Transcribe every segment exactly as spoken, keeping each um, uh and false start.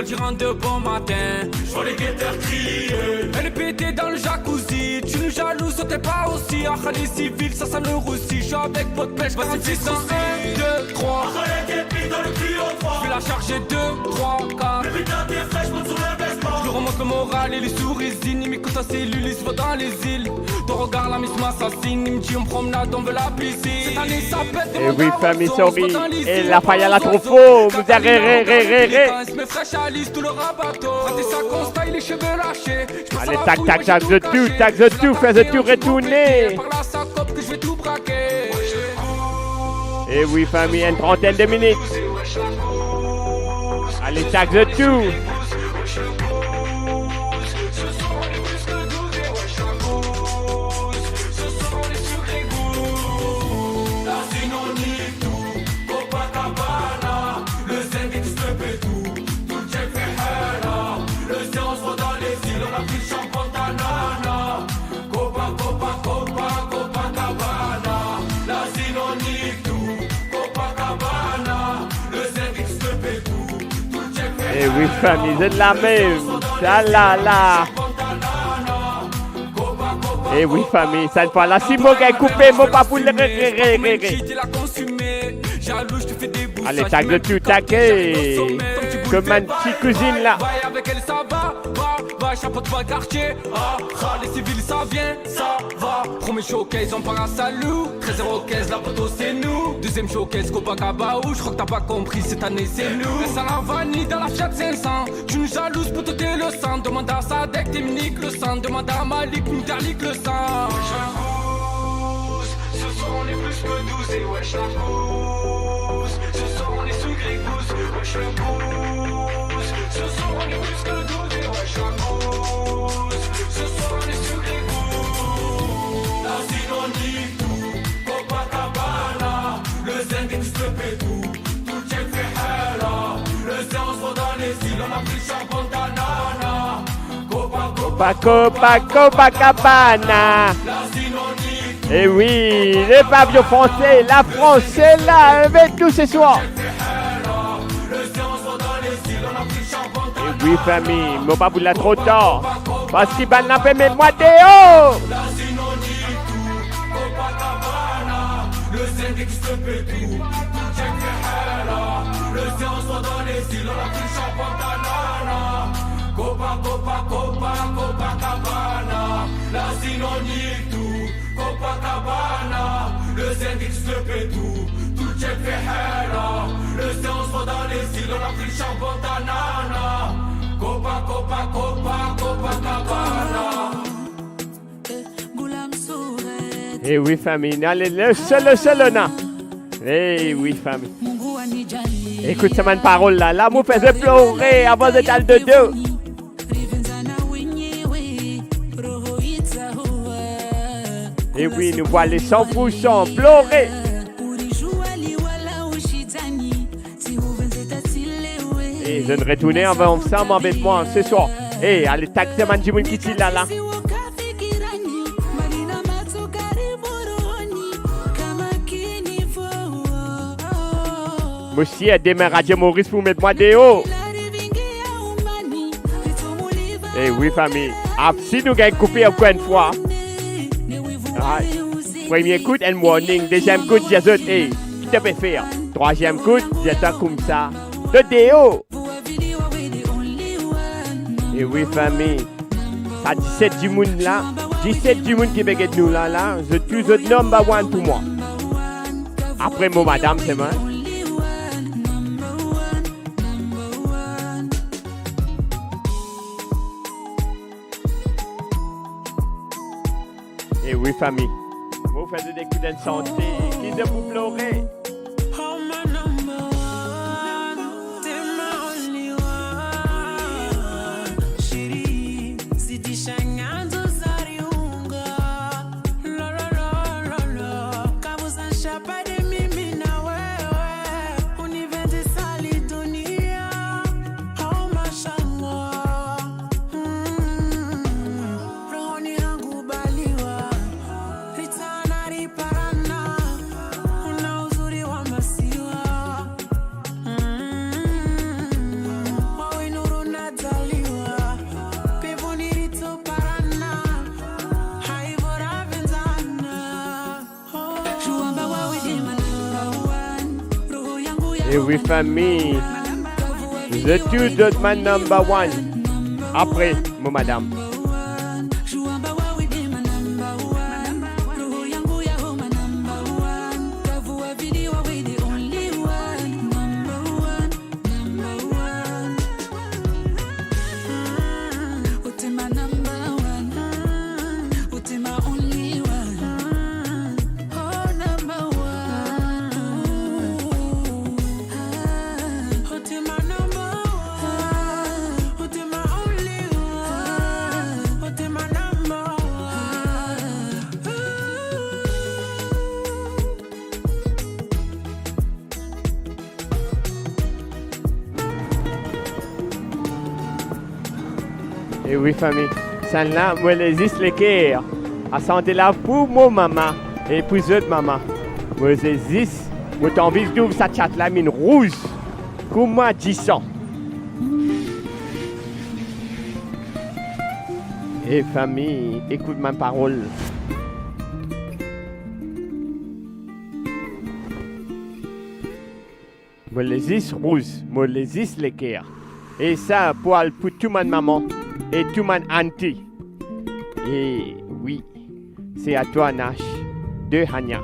Qui rentre de bon matin, je vois les guetteurs crier. Elle est pétée dans le jacuzzi, tu nous jalouses, toi t'es pas aussi. Ah, les civils, ça, ça nous roussit. Je suis avec votre pêche, voici six cent un, deux, trois. Je vais la charger, deux, trois, quatre. Le putain t'es fraîche, monte sur le basement. Je lui remonte le moral et les souris. Il m'écoute en cellule, il se voit dans les îles. Ton regard, la mise m'assassine. Il me dit, on promenade, on veut la piscine. Cette année, ça pète. Eh oui, famille, sorry. Eh, la faya la trop fort. Vous avez ré, ré, ré, ré, ré. Allez, tag, tag, tag, zot tou, tag, zot tou, fer zot tou retourne. Eh oui, famille, une trentaine de minutes. Allez, tag zot tou. Eh oui, famille, zot la mem. Sa la la. Eh oui, famille, cette fois-là, si mo gagn koupe, mo pa pou le re, re, re, re, re. Allez, tag zot tou, tag, eh. Comme un petit cousin là. Va, va, va, chapeau de quartier. Ah, ah, les civils, ça vient, ça va. Premier showcase, on part à Salou. Treize zéro quinze, la photo, c'est nous. Deuxième showcase, Copacabana, je crois que t'as pas compris, cette année, c'est nous. Reste à la vanille dans la Fiat cinq cents. Tu nous jalouses pour tôter le sang. Demande à Sadek, t'es Monique le sang. Demande à Malik, Mutalik le sang. Wesh, la cause, ce soir, on est plus que douze. Et wesh, la cause, ce soir, on est sous Grey Goose. Wesh, le blues, ce soir, on est plus que douze. Et wesh, la cause, ce soir, on est sous Grey Goose. La zone, on nique tout. Copacabana, le zen explose tout. Tout le check fait hella. Le zen, on se voit dans les îles, on a pris le champagne d'ananas. Copa, Copa, Copa, Copacabana. Eh oui, le pavillon français, la France est là avec nous ce soir. Eh oui, famille, mo pa pou la tro tar. Parski bann la pe met mwa deor. Copa, Copa, Copa, Copacabana. La zone, on nique tout. Copacabana, le zen explose tout. Tout le check fait hella. Le zen, on se voit dans les îles, on a pris le champagne d'ananas. Copa, Copa, Copa, Copacabana. Eh oui, famille, nou ale le solo, solo, non. Eh oui, famille. Ekout sa bann parol la, lamour fer zot plore avan zot al dodo. Eh oui, nou pou ale san pou san plore. Eh, zot retourne ansanm avek mwa ce soir. Eh, ale tag sa bann dimoun ki ti la la. Mo sir demin Radio Maurice pou met mwa deor. Eh oui, famille. Ah, si nou gagn koupe ankor enn fwa. Ah, premie kout, enn warning. Deziem kout, dir zot, eh, ki to pe fer? Trwaziem kout, dir zot koumsa, to deor. Eh oui, famille. Sa diset dimoun la, diset dimoun ki pe get nou la, la, zot tou zot number one pou mwa. Apre mo madam selman. Eh oui, famille. Mo fer zot ekout enn sante, ki zot pou plore. Oh, my number one, to my only one. Chérie, zidisha nyanza uzariunga. Lo, lo, lo, lo, lo. Kabuza shapa de mimi na wewe. Universe sali dunia. Oh, mashallah. Mm. Rohoni hangu baliwa. Ritana riparana. Una uzuri E wi, fami, zot tou zot bann number one. Apre mo madam. E wi, fami, sannla, mo le zis leker. Sa sante la pou mo mama e pou zot mama. Mo le zis, mo ti anvi trouv sa chat la minn rouz kouma disan. E fami, ekout bann parol. Mo le zis rouz, mo le zis leker. E sa pou al pou tou bann mama e tou bann anti. E wi, se a twa, Nash, de Hania.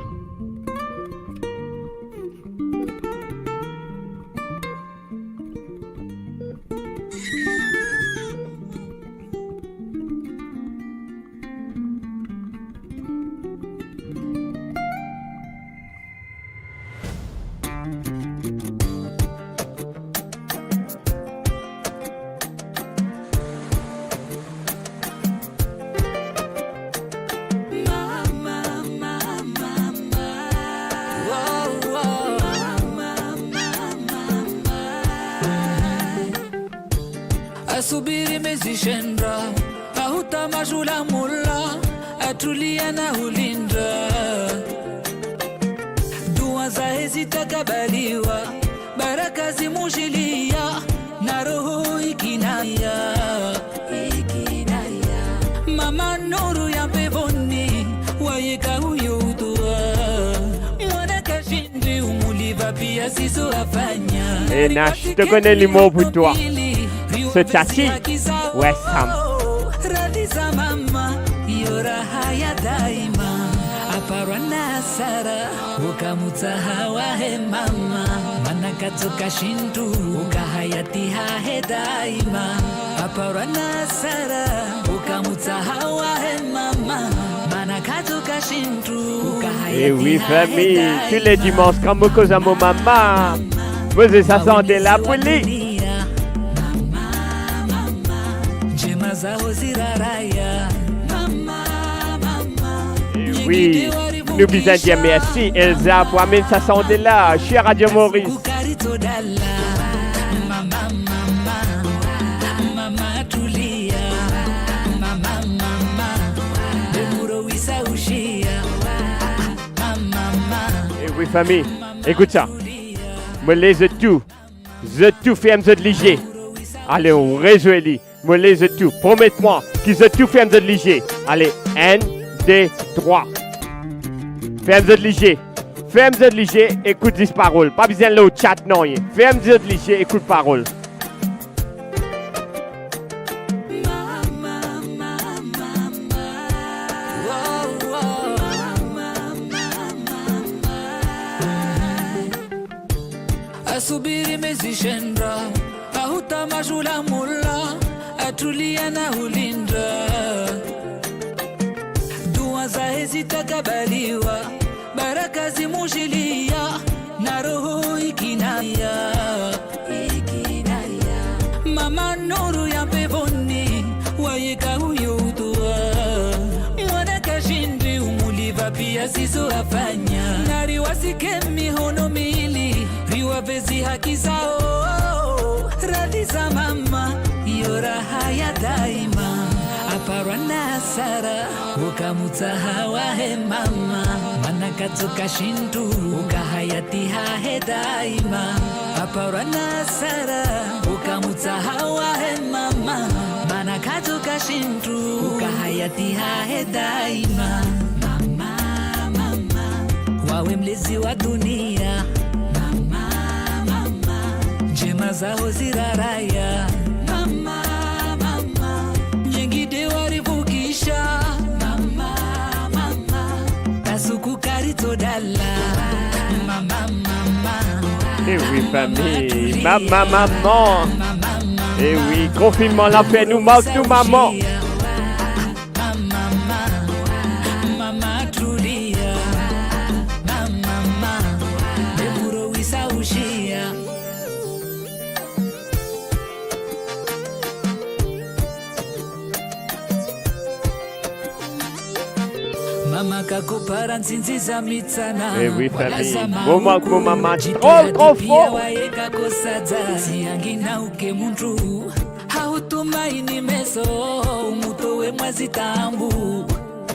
Asubiri mezi shendra, ahuta majula mulla, atulia na ulindra. Dua zahe zitakabaliwa, baraka zimujilia, na roho ikinaya, ikinaya. Mama nuru ya pevoni, waye kauyo utua. Mwana kashi E Nash, to kone li mor pou twa. So tati, we, Sam. E wi, fami, tou le dimans, kan mo koz ar mo mama, mo zis sa sante la pou li. E wi, nou bizin dir mersi Elsa pou amenn sa sante la, sir Radio Maurice. E wi, fami, ekout sa. Mo le zot tou, zot tou ferm zot lizie. Ale, ou rezwe li. Mo le zot tou, promet mwa ki zot tou ferm zot lizie. Ale, enn, de, trwa. Ferm zot lizie. Ferm zot lizie, ekout zis parol. Pa bizin lor chat nanye. Ferm zot lizie, ekout parol. Asubiri mezi shendra, ahuta majula mulla, atulia na ulindra. Dua zahe zitakabaliwa, baraka zimujilia, na roho ikinaya, ikinaya. Mama nuru ya pevoni, waye kauyo utua. Mwana kashindi umuliva pia siso afanya. Nari wasike mihono mili, riwavezi haki zao. Radhi za mama, yo raha ya daima. Aparwa na asara, ukamutsaha wahe mama. Mwana katoka shintu, uka hayati hahe daima. Aparwa na asara, ukamutsaha wahe mama. Mwana katoka shintu, uka hayati hahe daima. Mama, mama, wa Wemlezi wa dunia. Mama, mama. Njema zaho ziraraya. Mama, mama. Nyengi de wari vukisha. Mama, mama. Tasuku kari to dala. Mama, mama. Eh oui, fami. Mama, mama. Eh oui, konfinnman la fer nou mank nou mama. Mama, mama, tulia. Mama, mama, deburo wisa ushia. Mama kako para nzinzi za mitsana. Eh oui, fami. Mo mank mo mama tro, tro for. Siangi na uke muntu. Hautumaini meso, muto we mwazi tambu.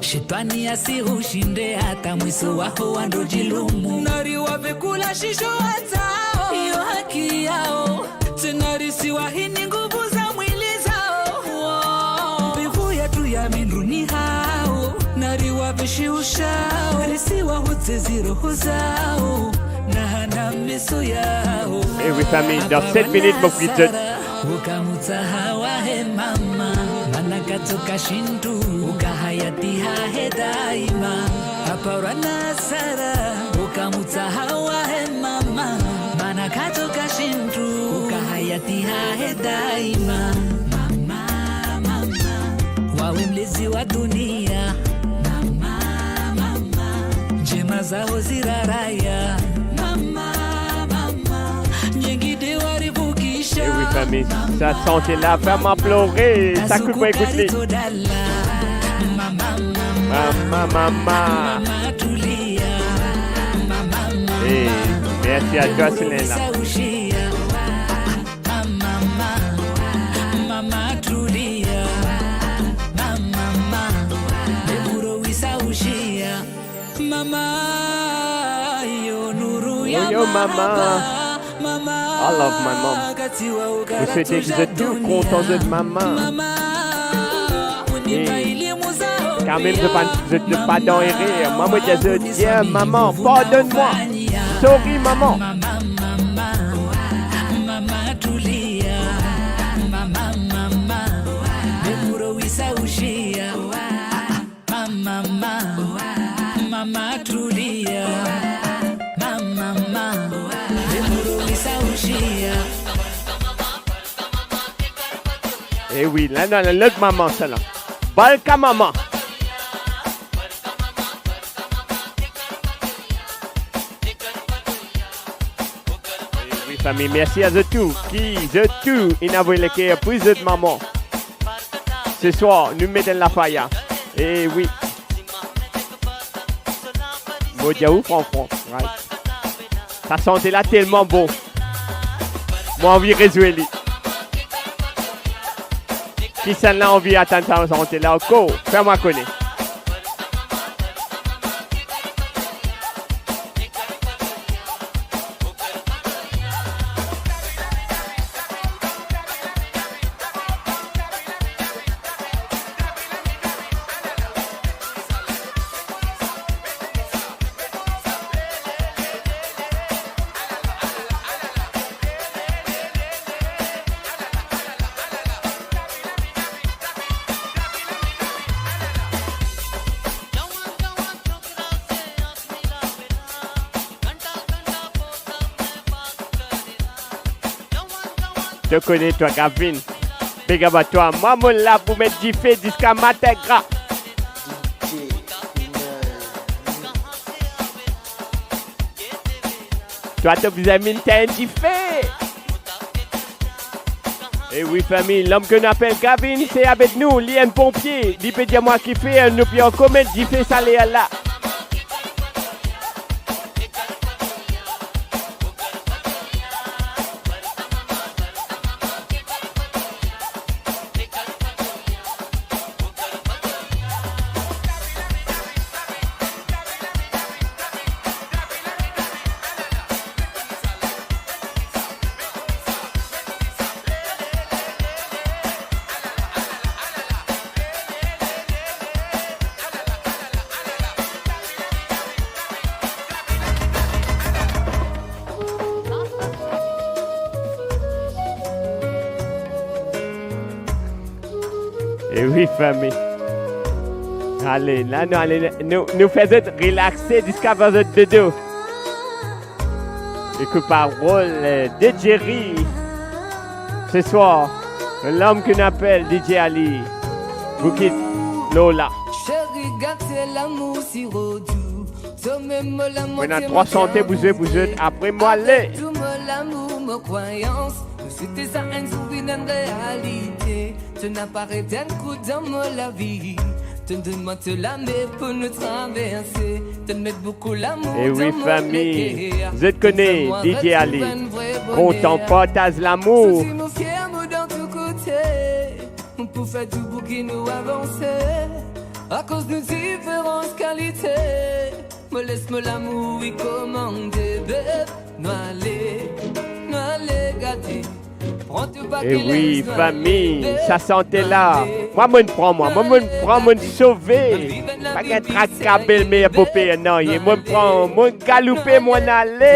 Shetwani asihushinde, hata mwiso waho wa ndo dilumu. Nari wavekula shisho hatao, iyo haki yao. Tena risiwa hini nguvu za mwili zao. Mbivu yetu ya mindruni hao. Nari waveshiushao, risiwa hutse ziroho zao. Na hana meso yao. Eh oui, fami, dans sept minutes, mo kit zot. Ukamutsaha wahe mama, mana katoka shintu, uka hayati hahe daima. Aparana sara, ukamutsaha wahe mama, mana katoka shintu, uka hayati hahe daima. Mama, mama, wawe mlezi wa dunia. Mama, mama, njema zaho ziraraya. Mama, mama, nyengi de wari vukisha. Eh oui, fami, sa santi la fer mwa plore. Sa kout mwa ekout li. Mama, mama. Eh, mersi a twa, Selena. Mama, mama, tulia. Mama, mama, deburo wisa ushia. Mama, yo nuru ya, yo, mama. Mama, I love my mom. Mo swete ki zot tou kontan zot mama. E kanmem zot pa, zot pa dan erer. Mwa, mo dir zot, dear mama, pardonn mwa. Sorry, mama. Mama, mama, mama, tulia. Mama, mama, deburo wisa ushia. Mama, mama, mama, tulia. Mama, mama, deburo wisa ushia. Eh oui, la, la, la, lot mama, sa la. Balka mama. Eh oui, fami, mersi a zot tou. Ki zot tou inn avoy leker pou zot mama. Se swar, nou met enn lafaya. Eh oui. Mo dir ou, fran, fran. Right. Sa santi la telman bon. Mo anvi rezwe li. Kisannla anvi atann sa santi la ankor? Fer mwa kone. To kone twa, Gavin. Big up a twa. Mwa, mo la pou met dife ziska matin gra. Twa, to bizin vinn tegn dife. E wi, fami, lom ke nou apel Gavin, se avek nou, li enn ponpie. Li pe dir mwa kifer nou pe ankor met dife sa ler la. E wi, fami. Ale, la nou ale, nou, nou fer zot relaxe ziska fer zot dodo. Ekout parol, eh, de Jerry. Ce soir, l'homme qu'on appelle D J Ali, Boukit Lola. Sheri, gate lamour siro dou. Mo ena trwa sante pou zwe pou zot, apre mo ale. Tou mo lamour, mo krwayans. Mo swete sa enn zour vinn enn realite. To napa ret enn kout dan mo lavi. To donn mwa to lame pou nou traverse. To met boukou lamour dan mo leker. E wi, fami, zot kone D J Ali, kontan partaz lamour. Sousi mo fier, mo dan tou kote. Mo pou fer tou pou ki nou avanse. Akoz nou diferans kalite. Mo les mo lamour, wi, komande, beb. Nou ale, nou ale gate. Pran tou pake lens, nou ale, beb. E wi, fami, sa sante la. Mwa, mo'nn pran mwa, mwa, mo'nn pran, mo'nn sove. Pa gagn traka, belmer, boper, nanye. Mo'nn pran, mo'nn galoupe, mo'nn ale.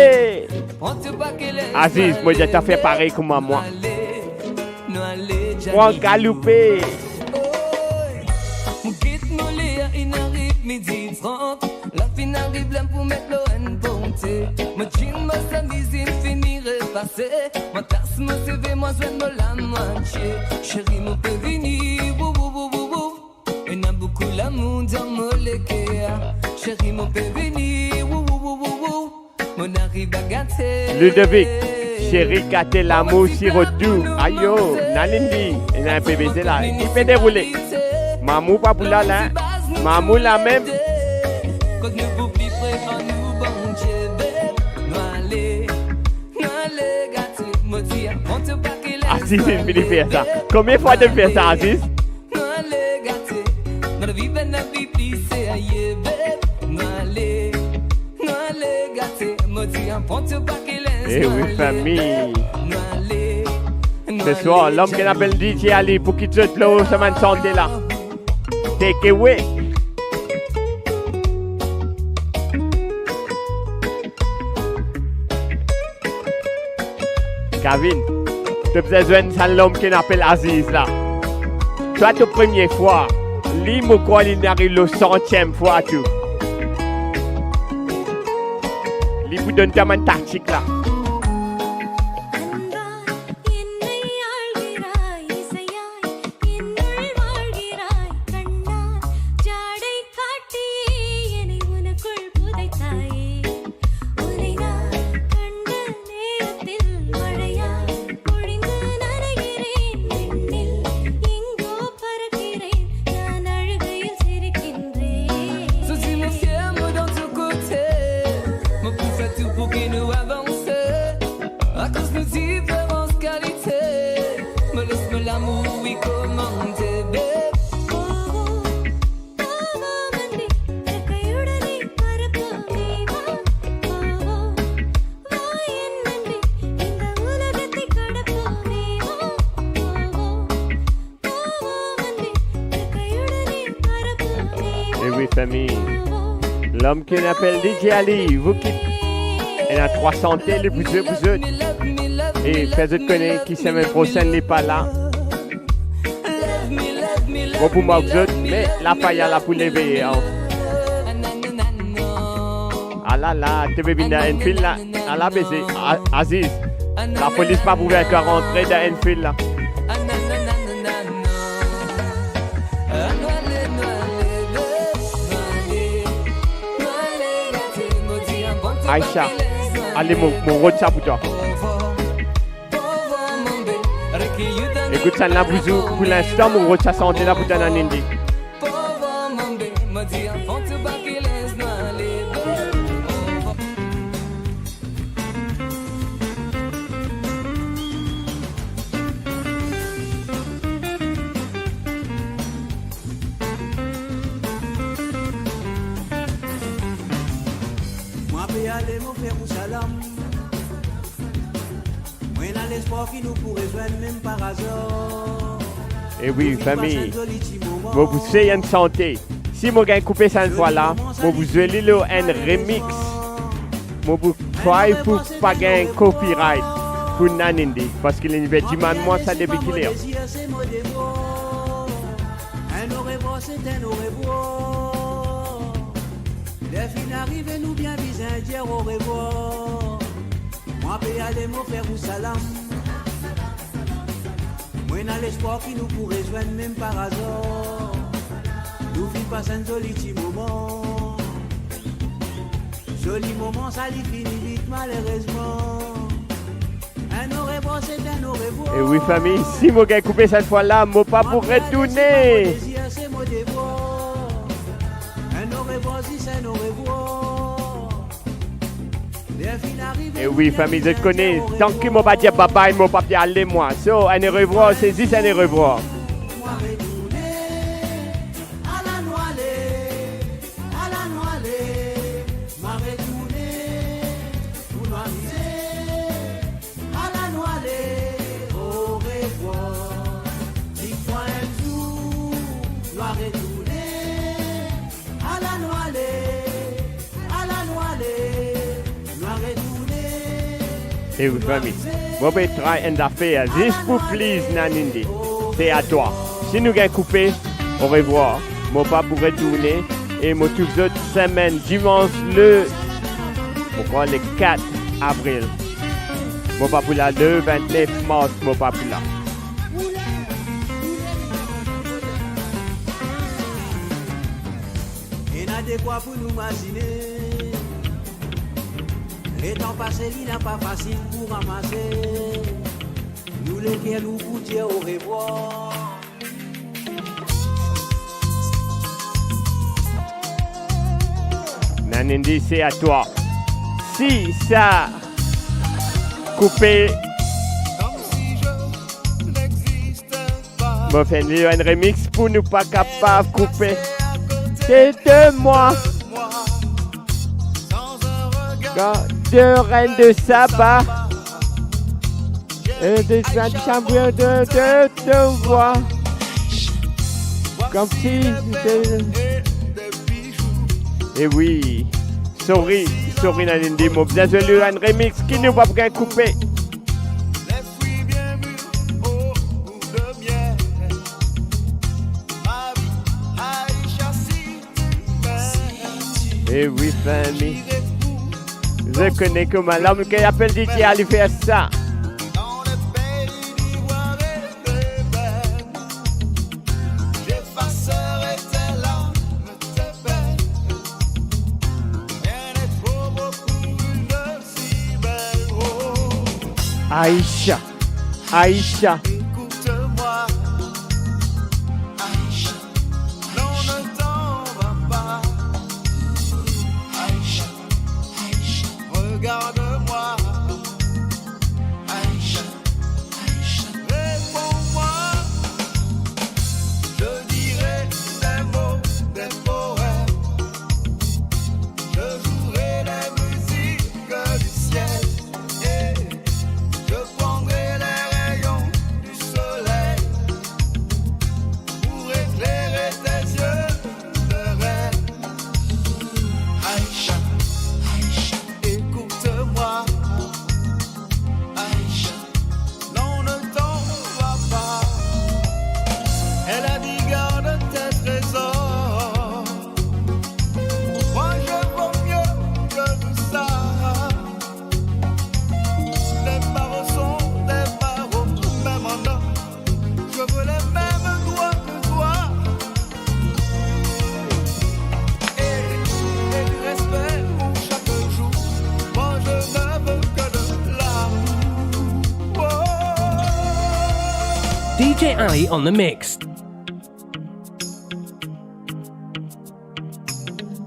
Pran tou pake lens, Aziz, nou ale, beb. Mo dir to fer parey kouma mwa. Nou ale, nou ale, Jali. Pran galoupe. Oy, mo get mo ler, inn ariv midi trant. La finn ariv, ler pou met lor enn ponte. Mo jean, mo semiz inn fini repase. Mo tas mo seve, mo zwenn mo lamwatie. Sheri, mo pe vini, wou, wou, wou, wou, wou. Ena boukou lamour dan mo leker. Sheri, mo pe vini, wou, wou, wou, wou, wou. Mo nari bagate. Ludovic, sheri, gate lamour siro dou. Ayo, Nalindi, ena enpe beze la. Li pe deroule. Mamour pa pou la, la. Mamour la mem. Kot nou pou pli pre an nou Bondie, beb. Nou ale, nou ale gate. Mo dir, pran tou pake lens, Aziz, nou ale, fini fer sa. Konbien fwa to fer sa, Aziz? Nou ale gate, nou viv enn lavi pli serye, beb. Nou ale, nou ale gate, mo dir, pran tou pake lens, nou ale, beb. E wi, fami. Nou ale, nou ale. Ce soir, l'homme qu'on appelle D J Ali, pou kit zot lor sa bann sante la. Take it away. Kavin, to bizin zwenn sa lom ki apel Aziz la. Twa to premie fwa, li mo krwar li ariv lor santiem fwa tou. Li pou donn twa bann taktik la. Sousi mo fier, mo dan tou kote. Mo pou fer tou pou ki nou avanse. Akoz nou diferans kalite. Mo les mo lamour, wi, komande, beb. E wi, fami. Lom ki apel D J Ali, vou ki ena trwa sante li pou zwe pou zot. E fer zot kone ki semenn prosenn li pa la. Mo pou mank zot, me lapaya la pou leve, an. Alala, to pe vinn dan Enfield la. Ala beze, A-, Aziz. Lapolis pa pou ouver twa rantre dan Enfield la. Aisha, ale mo, mo rod sa pou twa. Ekout sa la, bouzou, pou linstan, mo rod sa sante la pou twa, Nalindi. Mwa pe ale, mo fer ou salam. Mo ena lespwar ki nou pou rezwenn mem par azar. E wi, fami, mo pou sey enn sante. Si mo gagn koupe sa enn fwa la, mo pou zwe li lor enn remix. Mo pou try pou pa gagn copyright pou Nalindi, parski li pe dimann mwa sa depi kiler. Enn orevwar. Ler finn arive, nou bien bizin dir orevwar. Mwa pe ale, mo fer ou salam. Mo ena lespwar ki nou pou rezwenn mem par azar. Nou finn pas enn zoli ti moman. Zoli moman sa, li fini vit, malerezman. Enn orevwar, se enn orevwar. E wi, fami, si mo gagn koupe set fwa la, mo pa pou retourne. Mo dezir, se mo devwar. Enn orevwar, zis enn orevwar. Ler finn arive, e wi, fami, zot kone, tanki mo pa dir babay, mo pa pe ale, mwa. So, enn orevwar, se zis enn orevwar. Ala nou ale, ala nou ale, mwa retourne, pou nou amize. Ala nou ale, orevwar. Dikwa enn zour, nou a retourne. Ala nou ale, ala nou ale, nou a retourne. E wi, fami, mo pe try enn zafer, zis pou please Nanindi. Se a twa. Si nou gagn koupe, orevwar. Mo pa pou retourne. E mo trouv zot semenn, dimans le, mo krwar le kat avril. Mo pa pou la, le vintnef mars, mo pa pou la. Ena dekwa pou nou mazine. Letan pase, li napa fasil pou ramase. Nou leker nou pou dir orevwar. Nanindi, se a twa. Si sa koupe, mo fer enn remix pou nou pa kapav koupe. Te de mwa, de reine de Saba. E de sa, sa, de, de, de vwa. Komsi, e wi. Sorry, sorry, Nanindi, mo bizin zwe enn remix ki nou pa pou gagn koupe. E wi, fami. Zot kone kouma, ler mo apel DJ, li fer sa. Aïcha, Aïcha. Aïcha, Aïcha, regarde-moi. Aïcha, Aïcha, réponds-moi. Je dirai des mots, des poèmes. Je jouerai les musiques du ciel. Et je prendrai les rayons du soleil pour éclairer tes yeux de rêve. Aïcha, Aïcha, écoute-moi. Aïcha, non, ne t'en va pas. Elle a dit, garde tes trésors. Moi, je vaux mieux que tout ça. Les barreaux sont des barreaux, même en or. Je veux les mêmes droits que toi. Et, et du respect pour chaque jour. Moi, je ne veux que de l'amour. Oh. D J Ali on the mix.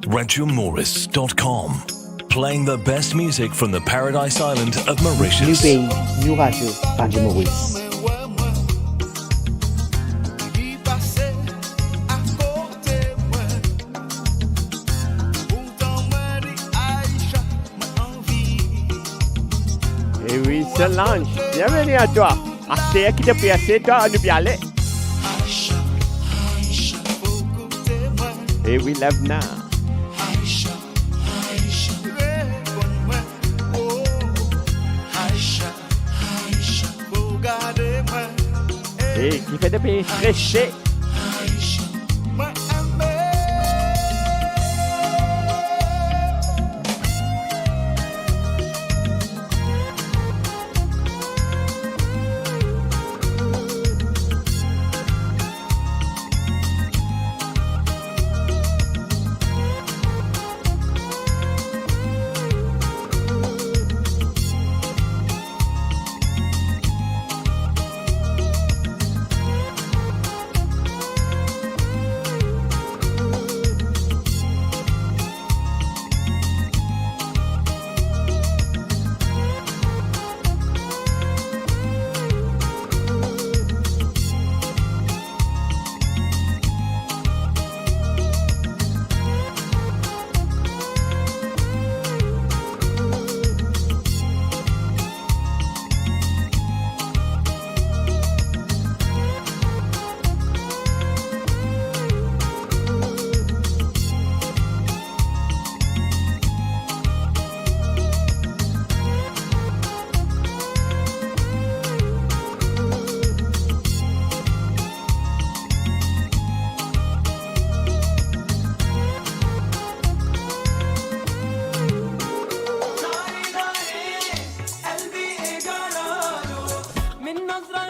Radio Maurice dot com, playing the best music from the paradise island of Mauritius. Nou pei, nou radio, Radio Maurice. E wi, Solange, bienveni a twa. Aster ki to pe ase, twa, nou pe ale. E wi, Lavna. E kifer to pe strese?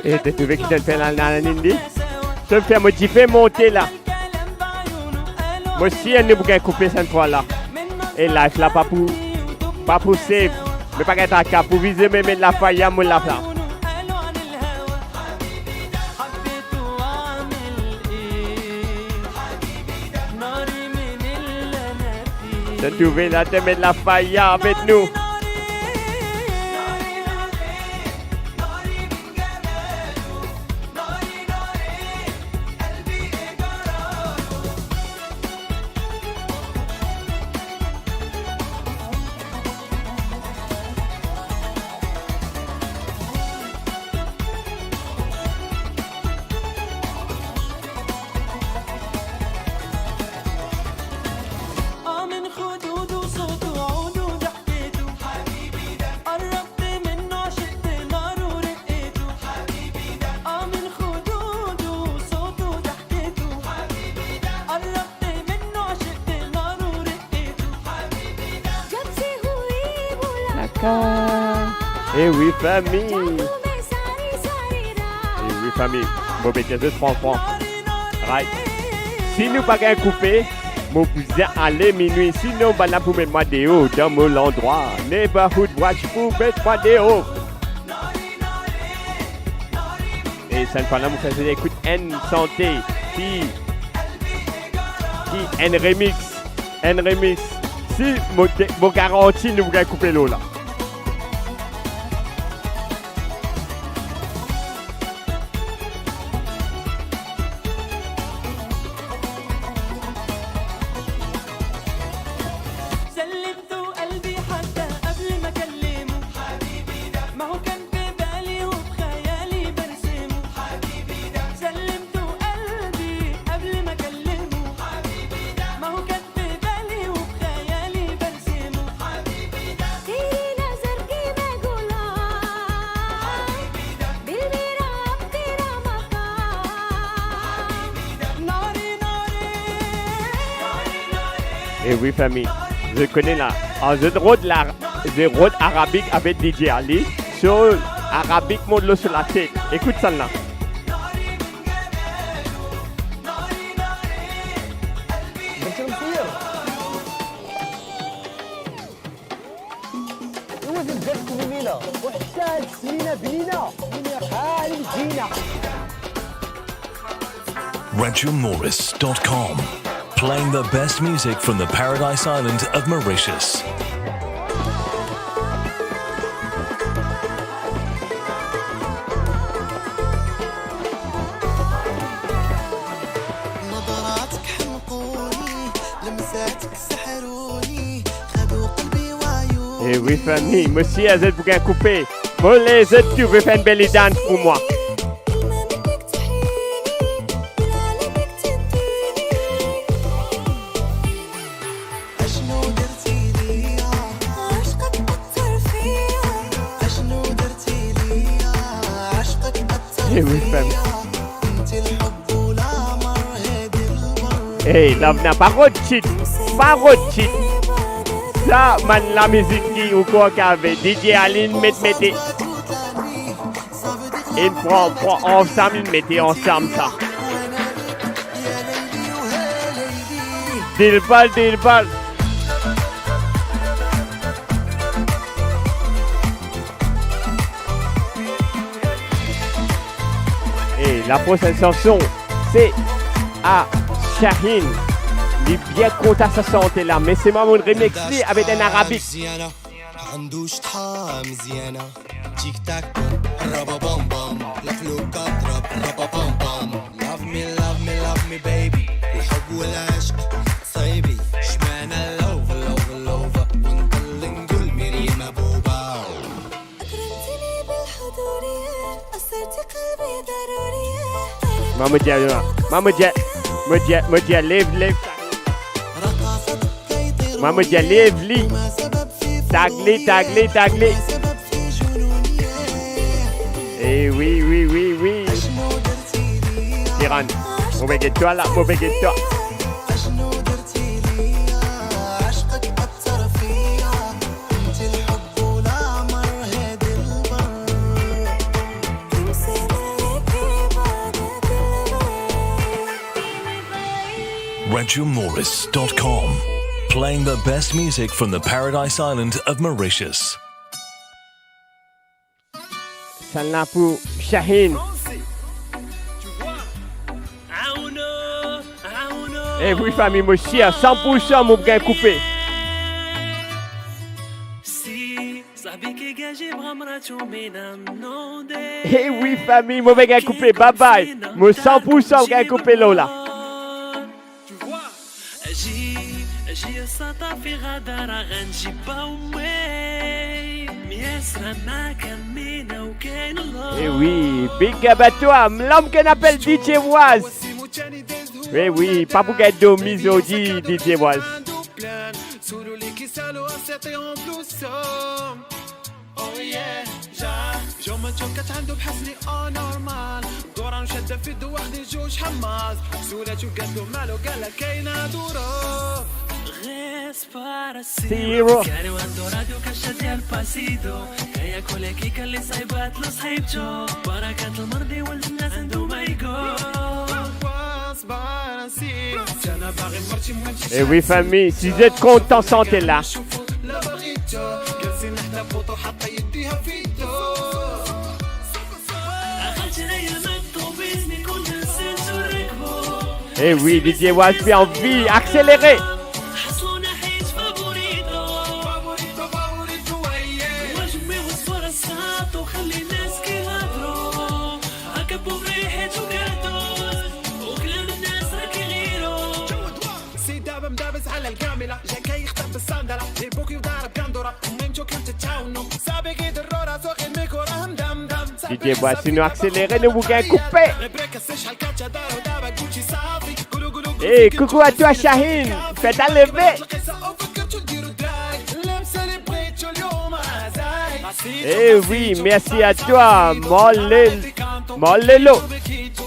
E to trouve ki zot fer la, la, la, Nindi? Zot fer mo dife monte la. Mo sir nou pou gagn koupe sa fwa la. E live la pa pou, pa pou save. Me pa gagn traka, pou vize me met lafaya, mo la la. Zot trouve la, zot met lafaya avek nou. E wi, fami. E wi, fami. Mo pe dir zot frank, frank. Right. Si nou pa gagn koupe, mo bizin ale minwi. Sinon, bann la pou met mwa deor dan mo landrwa. Neighborhood Watch pou met mwa deor. E sa fwa la, mo fer zot ekout enn sante ki, ki enn remix, enn remix. Si mo de-, mo garanti nou pou gagn koupe lor la. E wi, fami, zot kone la, an zot rod la, zot rod arabik avek D J Ali, so arabik mont lor so latet. Ekout sa la. It was the best for me, love. What else, Mina Bina? Mina Khalid Gina. Rachel Morris dot com. Playing the best music from the Paradise Island of Mauritius. E wi, fami, mo sir zot pou gagn koupe. Mo les zot trouve fer enn belly dance pou mwa. E wi, fami. Hey, love na pa rod tit, pa rod tit. Sa bann lamizik ki ou krwar ki ave D J Aline met mete. Inn pran, pran ansam, inn mete ansam sa. Dilbal, Dilbal. E la prosenn sanson, se a Shaheen. Li bien kontan sa sante la, me se mwa monn remix li avek enn arabik. Mwa mo dir, mwa mo dir, mo dir, mo dir, lev, lev. Mwa mo dir, lev li. Tag li, tag li, tag li. E wi, wi, wi, wi. Kiran, mo pe get twa la, mo pe get twa. Rachel Morris dot com, playing the best music from the Paradise Island of Mauritius. Sannla pou Shaheen. Eh wi, fami, mo sir, san pou san mo pou gagn koupe. Eh wi, fami, mo pe gagn koupe, bye bye. Mo san pou san gagn koupe lor la. Eh wi, big up à toi, l'homme qu'on appelle D J Waz. Eh wi, pa pou gagn dormi zordi, D J Waz. Zero. Eh wi, fami, si zot kontan sante la. Eh wi, D J Waz pe anvi akselere. D J Waz, si nou akselere, nou pou gagn koupe. Eh, coucou à toi, Shaheen. Fête à lever. Eh oui, merci à toi, Marlel-, Marlelo.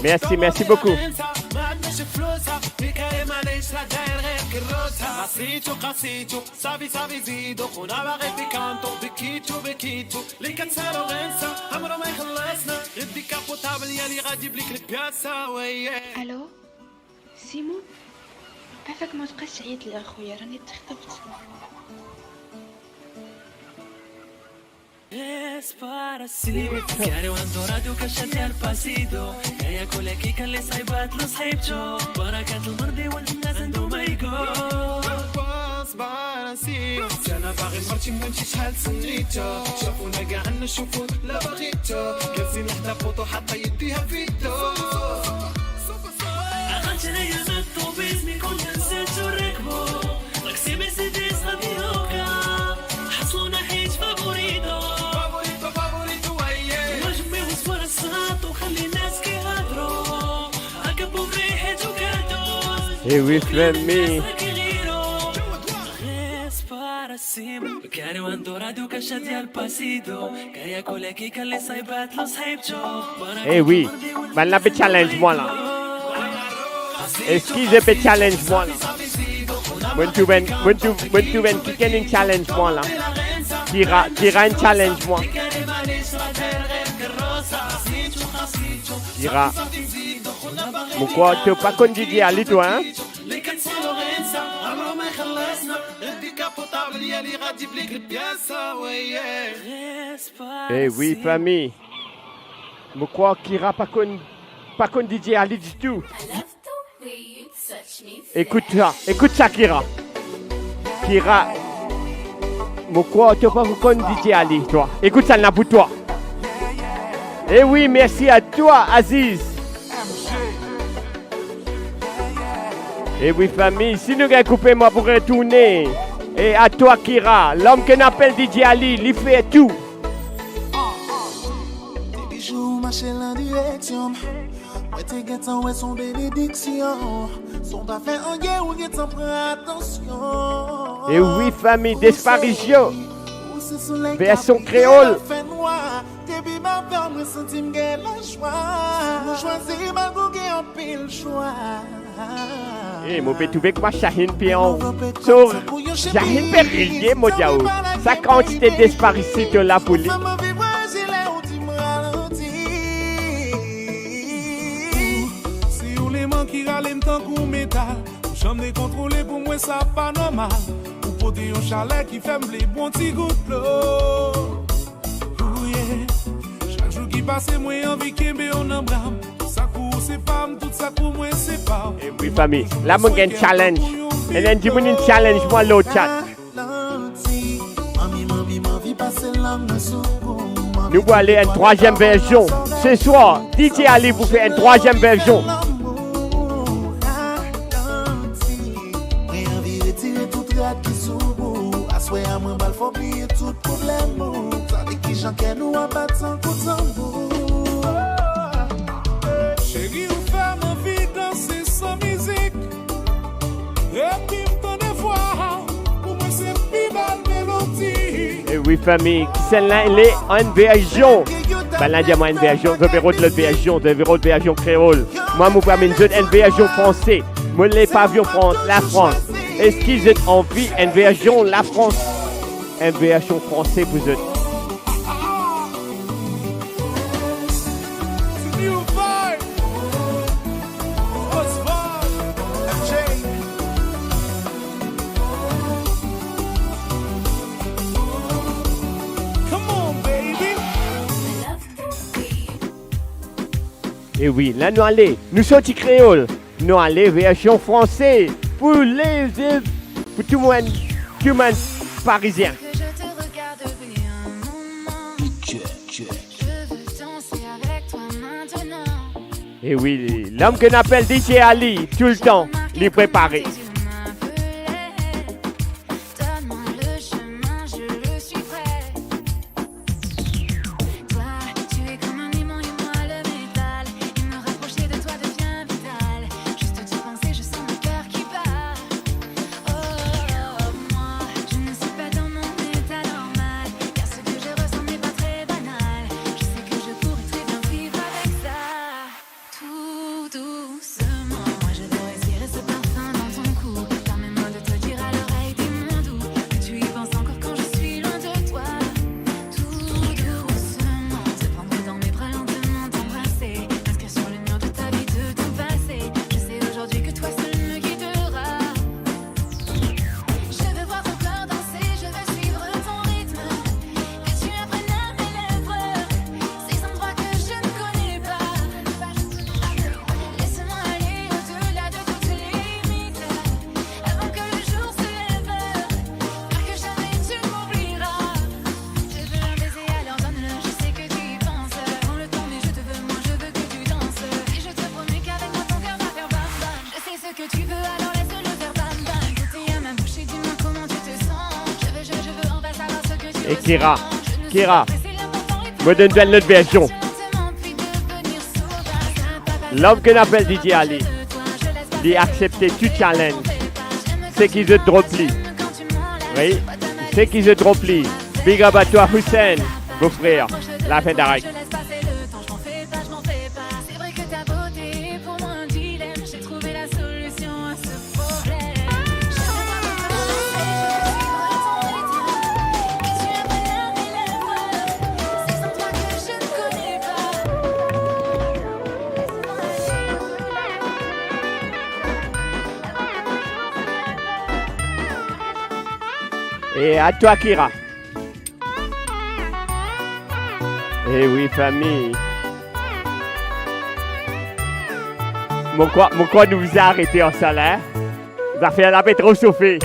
Merci, merci beaucoup. Allô ? Simon, pa fek mo strese, yet la, خويا، راني تخطفت. Eh oui, fami. Eh oui, bann la pe challenge mwa la. Eski zot pe challenge mwa la? Mo'nn trouv enn, mo'nn trouv, mo'nn trouv enn kikenn inn challenge mwa la. Kira, Kira inn challenge mwa. Kira, mo krwar to pa konn D J Ali twa, hein? Eh oui, fami. Mo krwar Kira pa konn, pa konn D J Ali ditou. Ekout sa, ekout sa, Kira. Kira, mo krwar to pa konn D J Ali, twa. Ekout sa, la pou twa. Eh oui, merci à toi, Aziz. Eh oui, fami, si nou gagn koupe, mo pou retourne. Et à toi, Kira, l'homme qu'on appelle D J Ali, li fer tou. Depi zour ou mache dan direksion, mwa ti gentan wer son benediksion. Son pa fer anyen, ou gentan pran atansion. Eh oui, fami, Disparition. Ou se soley ki bril dan lafen nwar. Version créole. Depi matin mwa santi m gagn lazwa. Ou swazir malgre ou gagn anpil zwa. Eh, mo pe trouve kouma Shaheen pe an-, so, Shaheen pe riye, mo dir ou. Sa kantite Disparition la pou li. Si ou leman ki rale m tankou metal, ou sanble Sa pa normal, ou pote yon chalè ki fer m vle bwar ti gout dlo. Ooh yeah. Chak zour ki pase, mwa anvi kenbe ou dan bra m. Tou sa pou ou se pa m, tou sa pou mwa se pa ou. E wi, fami, la mo gagn challenge. E ena dimoun inn challenge mwa lor chat. Nou pou ale enn trwaziem version. Se swar, D J Ali pou fer enn trwaziem version. Mwa anvi retire tou rad ki sou ou. Aswar mwa pral fer ou bliye tou problem ou. Sa ki jan ker nou a bat san kout tanbour. Seri, ou fer mwa anvi danse san mizik. Epi m tann vwa, pou mwa se pli bel melodi. E wi, fami, kisannla li enn version. Bannla dir mwa enn version, zot pe rod lot version, zot pe rod version kreol. Mwa, mo pou amenn zot enn version franse. Mo le Pavillon Frans, Lafrans. Eski zot anvi enn version Lafrans? Enn version franse pou zot. E wi, la nou ale, nou sorti kreol. Nou ale version franse pou leve, pou tou bann, tou bann Parizien. E wi, lom ki apel D J Ali, toultan li prepare. Toi, tu es comme un aimant et moi le métal. Et me rapprocher de toi devient vital. Juste d'y penser, je sens mon cœur qui bat. Oh, moi, je ne suis pas dans mon état normal. Car ce que je ressens n'est pas très banal. Je sais que je pourrais très bien vivre avec ça. Tout doucement, moi je veux respirer ce parfum dans ton cou. Permets-moi de te dire à l'oreille des mots doux que tu y penses encore quand je suis loin de toi. Tout doucement, te prendre dans mes bras, lentement t'embrasser, inscrire sur le mur de ta vie tout ton passé. Je sais aujourd'hui que toi seul me guideras. Je veux voir ton corps danser, je veux suivre ton rythme. Que tu apprennes à mes lèvres ces endroits que je ne connais pas. Laisse-moi aller au-delà de toutes les limites. Avant que le jour se lève, car que jamais tu m'oublieras. Je veux un baiser, alors donne-le, je sais que tu y penses. Prends le temps, mais je te veux, moi je veux que tu danses. Et je te promets qu'avec moi ton cœur va faire bam bam. Je sais ce que tu veux, alors laisse-le faire bam bam. Tout est à ma bouche et dis-moi comment tu te sens. Je veux, je, je veux enfin savoir ce que tu ressens. E Kira, Kira, mo donn twa enn lot version. Lom ki apel D J Ali, li aksepte tou challenge. Seki zot drop li. Wi, seki zot drop li. Big up à toi, Hussein, beau frère. La fin direct. C'est vrai que ta beauté est pour moi un dilemme. J'ai trouvé la solution à ce problème. Je ne vois pas ton rythme, que tu apprennes à mes lèvres ces endroits que je ne connais pas. E à toi, Kira. E wi, fami. Mo krwar, mo krwar nou bizin arete ar sa la, hein? Zafer la pe tro sofe.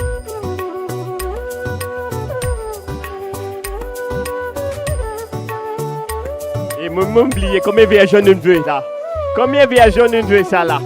E mo, mo bliye konbien version nou ve la. Konbien version nou ve sa la?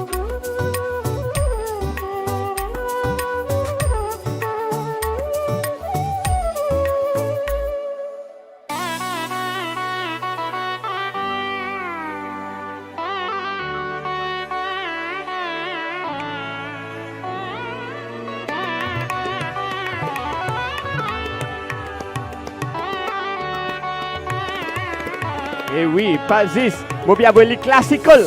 E wi, pa zis, mo pe avoy li classical.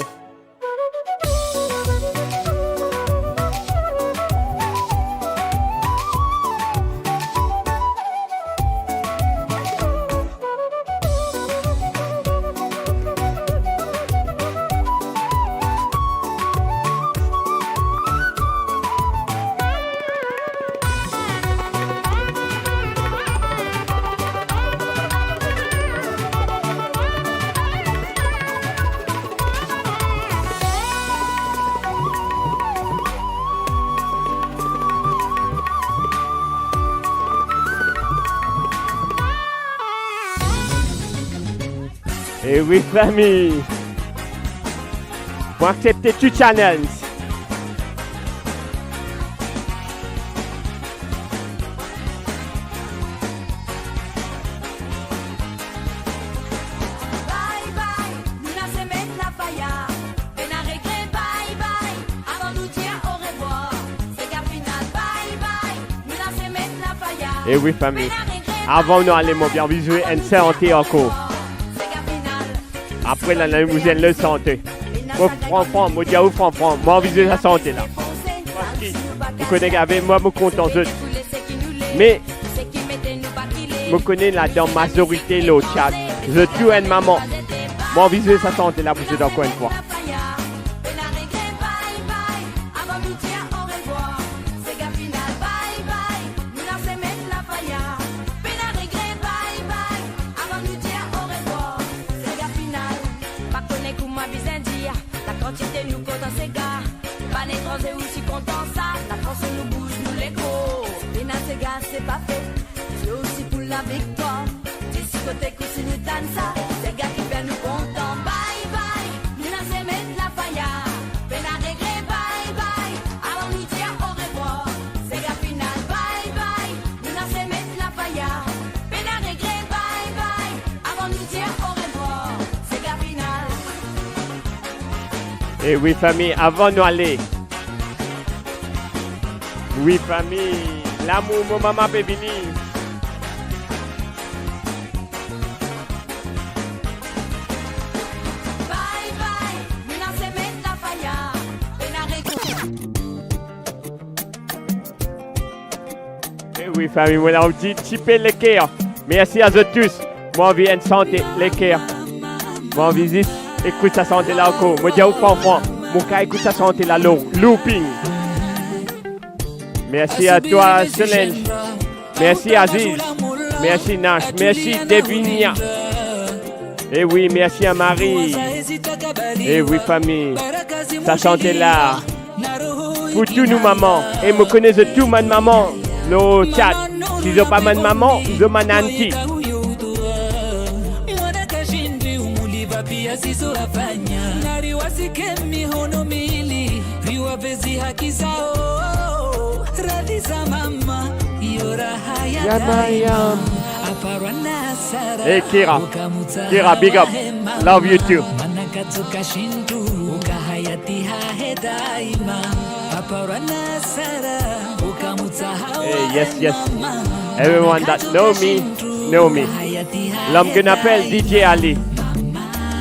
E wi, fami. Pou aksepte tou challenge. Bye bye, nou lans met lafaya. Pena regret, bye bye. Avan nou dir orevwar, sega final, bye bye. Nou lans met lafaya. E wi, fami. Pena regret, avan nou ale, mo bien anvi zwe enn sante ankor. Sega final. Apre la, nou zwenn lot sante. Mo fran fran, mo dir ou fran fran, mo anvi zwe sa sante la. Parski, ou kone gave, mwa mo kontan zot. Me, mo kone ladan mazorite lor chat, zot tou enn mama. Mo anvi zwe sa sante la pou zot ankor enn fwa. Sega final, bye bye. Nou lans met lafaya. Pena regret, bye bye. Avan nou dir orevwar, sega final. Pa kone kouma bizin dir, lakantite nou kontan sega. Bann etranze osi kontan sa, lafason nou bouz nou lekor. Pena sega, se pa fet, se osi pou laviktwar. Disi kote kosi nou tann sa, sega ki fer nou kontan. Bye bye, nou lans met lafaya. Pena regret, bye bye. Avan nou dir orevwar, sega final, bye bye. Nou lans met lafaya. Pena regret, bye bye. Avan nou dir orevwar, sega final. E wi, fami, avan nou ale. Wi, fami, lamour mo mama pe vini. Bye bye, nou lans met lafaya. Pena regret. E wi, fami, mo la anvi dir tipe leker. Mersi a zot tous. Mo anvi enn sante leker. Mo anvi zis ekout sa sante la ankor. Mo dir ou fran fran, mo kav ekout sa sante la lor looping. Mersi a twa, Solange. Mersi, Aziz. Mersi, Nash. Mersi, Devinia. E wi, mersi a Marie. E wi, fami. Sa sante la pou tou nou mama. E mo kone zot tou bann mama lor chat. Si zot pa bann mama, zot bann anti. Yama yam. Hey, Kira. Kira, big up. Love you too. Hey, yes, yes. Everyone that know me, know me. L'homme qu'on appelle D J Ali.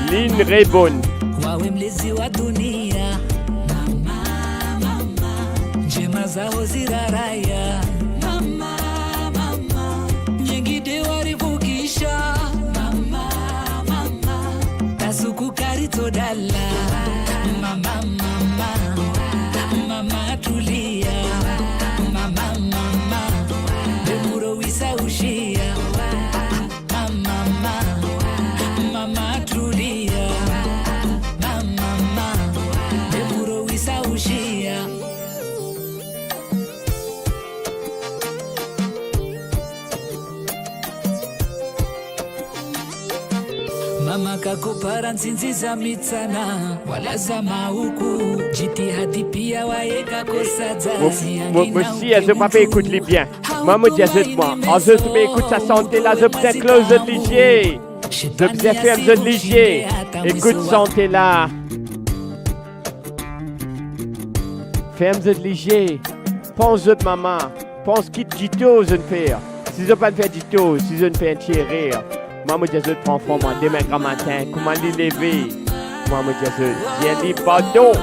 Lynn Raybon. Mama, mama, njema zaho ziraraya. Mama, mama, nyengide warivukisha. Mama, mama, tasuku kari todala. Mama, mama, mama, tulia. Mama, mama, demuro wisa ushia. Mama, mama, tulia. Mama, mama, demuro wisa ushia. Mama kako para nsinzi za mitsana, wala za mauku, jiti hadi pia waye kako sadza. Mo, mo, mo sir zot pa pe ekout li bien. Mwa, mo dir zot, mwa, an zot pe ekout sa sante la, zot bizin close zot lizie. Zot bizin ferm zot lizie. Ekout sante la. Ferm zot lizie. Pans zot mama. Pans ki dito zot fer. Si zot pa fer dito, si zot fer enn ti erer, mwa, mo dir zot, pran fran, mwa, demin gramatin, kouma li leve, mwa, mo dir zot, dir li pardon.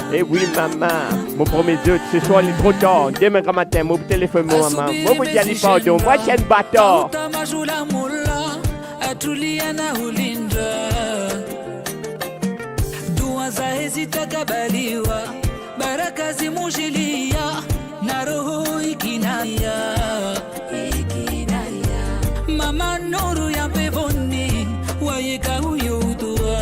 E wi, mama, mo promet zot, seswar li tro tar. Demin gramatin, mo telefonn mo mama, mo pou dir li pardon. Mwa, ti enn batar. Atulia na ulindra. Dua za hezita kabaliwa. Baraka zimujilia. Na roho ikinaya, ikinaya. Mama Noru ya pevoni, waye ka uyo utua.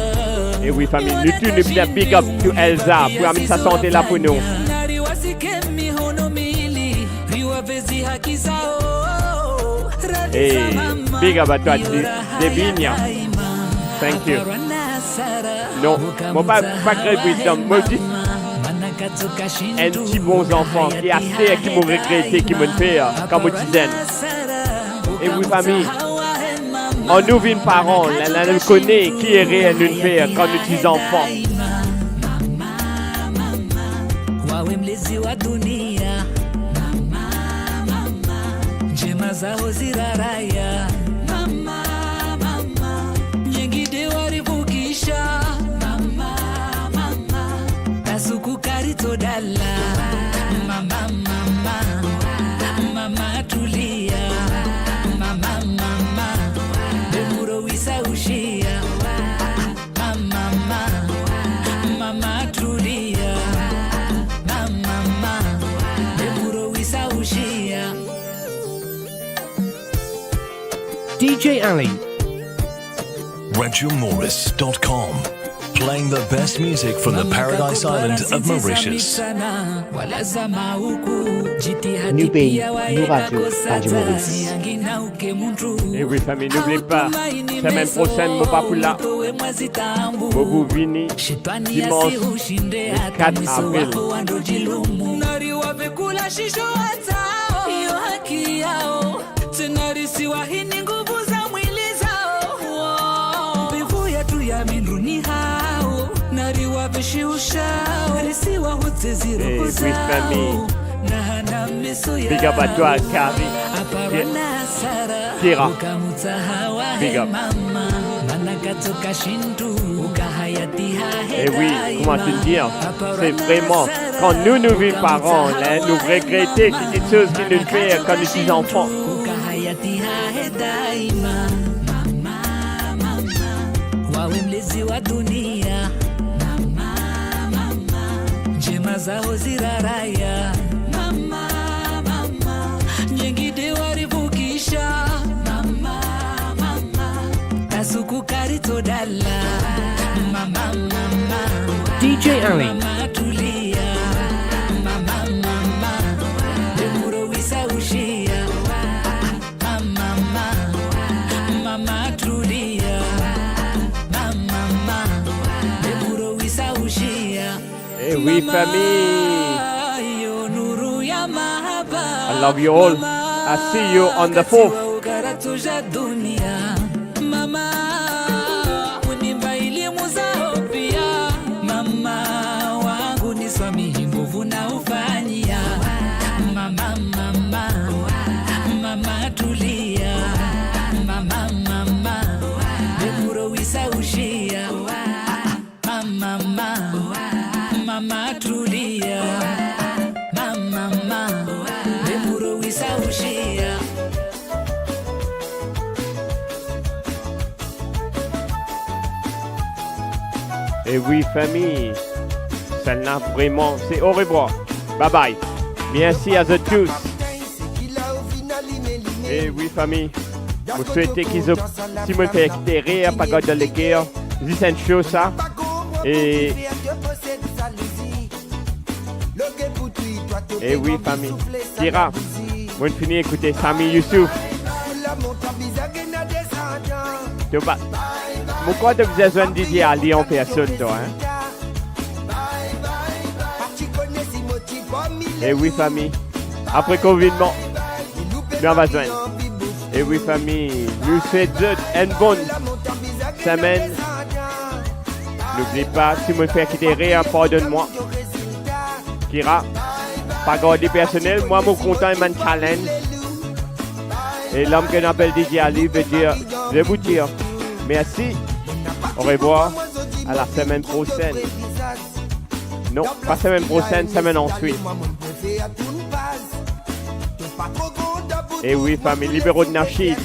E wi, fami, nou tou nou bizin big up to Elza pou amenn sa sante la pou nou. Nari wasike mihono mili, riwa vezi hakizao. Hey, big up à toi, Di-, Devinia. Thank you. Non, mo pa, pa gre wisdom, mo zis enn ti bon zanfan ki aster ki mo regrete ki mo'nn fer kan mo ti zenn. E wi fami, kan nou vinn paran, la, la nou kone ki erer nou'nn fer kan nou ti zanfan. Wawe mlezi wa dunia, mama, mama. Njema zaho ziraraya, mama, mama. Nyengide warivukisha, mama, mama. Tasuku kari to dala, mama, mama. Mama tulia, mama, mama. Be muro wisa ushia. Mama, mama, mama tulia. Mama, mama, be muro wisa ushia. D J Ali. Radio Maurice dot com. Playing the best music from the Paradise Island of Mauritius. Nou pei, nou radio, Radio Maurice. E wi fami, n'oublie pa, semenn prosenn mo pa pou la. Mo pou vini dimans le kat avril. E wi fami, big up à toi, Carrie. Kira, big up. E wi, kouma ti dir, se vreman, kan nou, nou vinn paran, la, nou regrete ki kiksoz ki nou fer kan nou ti zanfan. Wawe mlezi wa dunia, mama, mama. Njema zaho ziraraya, mama, mama. Nyengide warivukisha, mama, mama. Tasuku kari to dala, mama, mama. D J Ali. Mama tulia, mama, mama. Be muro wisa ushia. Mama, mama, mama tulia. Mama, mama, be muro wisa ushia. E wi fami. Mama, yo nuru ya mahaba. I love you all. I see you on the fourth. Mama, unipa ilimu zaho pia. Mama wangu, ni swamihi nguvu na ufanyia. Mama, mama, mama tulia. Mama, mama, be muro wisa ushia. Mama, mama, mama tulia. Mama, mama, be muro wisa ushia. E wi fami, sannla vreman se au revoir. Bye bye. Mersi a zot tous. E wi fami, mo swete ki zot, si mo fer kite rer, pa gard dan leker, zis enn sho sa. E, e wi fami, Kira, mo'nn fini ekoute Sami Youssouf. To pa, mo krwar to bizin zwenn D J Ali an personn, twa, hein? E wi fami, apre konfinnman, nou ava zwenn. E wi fami, nou swet zot enn bonn semenn. N'oubli pa, si mo fer kite rer, pardonn mwa. Kira, pa garde personel, mwa mo kontan enn bann challenge. E ler ki nou apel D J Ali, vedir, je vous dis merci, au revoir, à la semaine prochaine. Non, pa semenn prosenn, semenn answit. E wi fami, Libero de Nashid.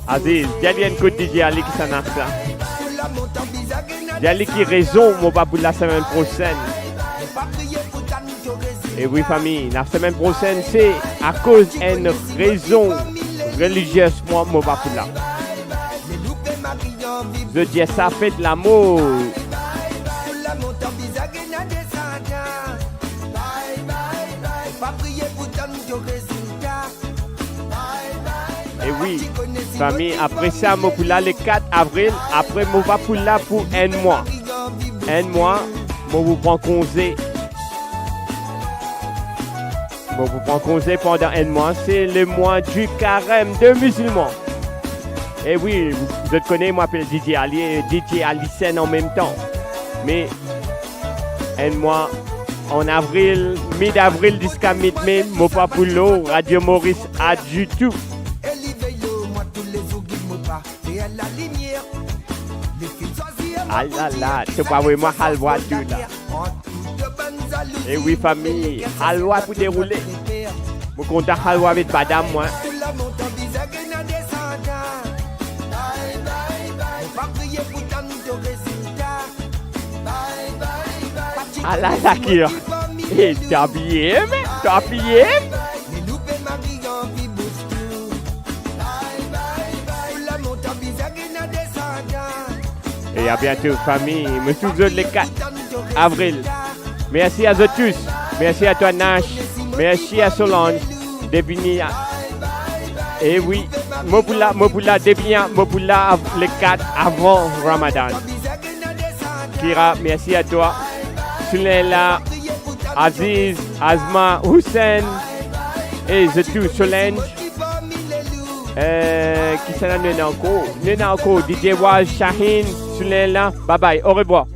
Aziz, dir li enn kout D J Ali kisannla sa. Dir li ki rezon mo pa pou la semenn prosenn. E wi fami, la semenn prosenn se akoz enn rezon reliziez mwa mo pa pou la. Zot dir sa fet lamour. Bye, bye, bye. Pa priye pou tann to rezilta. Bye, bye, bye. E wi, fami, apre sa, mo pou la le kat avril, apre mo pa pou la pou enn mwa. Enn mwa, mo pou pran konze. Mo pou pran konze pandan enn mwa, se le mwa di karem de mizilman. E wi, zot kone, mo apel DJ Ali, DJ Ali Sen an mem tan. Me enn mwa, an avril, mid avril ziska mid me, mo pa pou lor Radio Maurice, a ditou. Alala, to pa vre mwa halwa tou la. E wi, fami, halwa pou deroule. Mo kontan halwa avek madam mwa. Ala, Zakir. E, to abiye, me? To abiye? E a biento, fami. Mo trouv zot le kat avril. Mersi a zot tous. Mersi a twa, Nash. Mersi a Solange. Depi nia. E wi, mo pou la, mo pou la, depi nia, mo pou la av-, le kat avan Ramadan. Kira, mersi a twa. Soulain la, Aziz, Azma, Hussein, e zot tou, Solange. Eh, kisannla nou ena ankor? Nou ena ankor DJ Waz, Shaheen, Soulain la. Bye bye, orebwar.